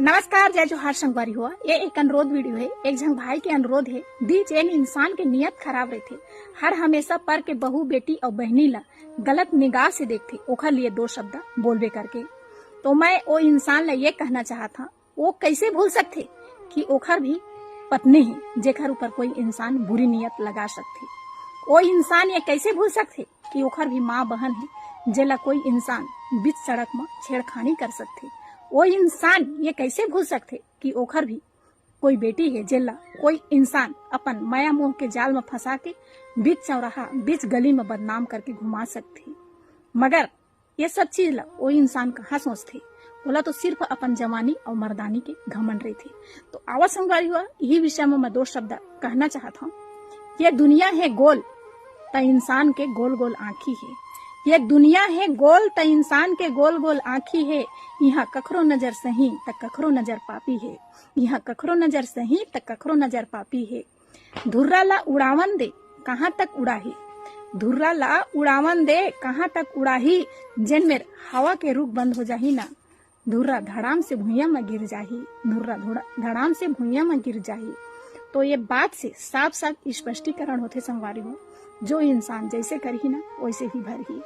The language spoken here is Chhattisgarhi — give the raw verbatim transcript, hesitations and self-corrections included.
नमस्कार, जय जोहार संगवारी हो। ये एक अनुरोध वीडियो हे, एक झन भाई के अनुरोध हे। दी जेन इंसान के नियत खराब रहिथे, हर हमेशा पर के बहू, बेटी अउ बहिनी ला गलत निगाह से देखथे, ओखर लिए दो शब्द बोलबे करके। तो मैं ओ इंसान ला ये कहना चाहत हूँ, वो कैसे भूल सकथे कि ओखर भी पत्नी हे, जेकर ऊपर कोई इंसान बुरी नियत लगा सकथे। वो इंसान ये कैसे भूल सकथे कि ओखर भी माँ बहन हे, जेला कोई इंसान बीच सड़क म छेड़खानी कर सकथे। वो इंसान ये कैसे भूल सकथे कि ओखर भी कोई बेटी हे, जेला कोई इंसान अपन मया मोह के जाल म फंसा के बीच चौराहा, बीच गली म बदनाम करके घुमा सकथे। मगर ये सब चीज ला वो इंसान कहाँ सोचथे? ओला तो सिर्फ अपन जवानी अउ मर्दानी के घमंड रहिथे। तो आवा संगवारी हो, यही विषय म मैं दो शब्द कहना चाहत हूँ। ये दुनिया हे गोल, त इंसान के गोल गोल आँखी हे। ये दुनिया हे गोल, त इंसान के गोल गोल आँखी हे। इहाँ कखरो नजर सही, त कखरो नजर पापी हे। इहाँ कखरो नजर सही, त कखरो नजर पापी हे। धुर्रा ला उड़ावन दे, कहाँ तक उड़ाही? धुर्रा ला उड़ावन दे, कहाँ तक उड़ाही? जेन मेर हवा के रुख बंद हो जाही ना, धुर्रा धड़ाम से भुइयां म गिर जाही। धुर्रा धुड़ा-, धड़ाम से भुइयां म गिर जाही। तो ये बात से साफ साफ स्पष्टीकरण होथे संगवारी हो, जो इंसान जैसे करही ना, वैसे ही भरही।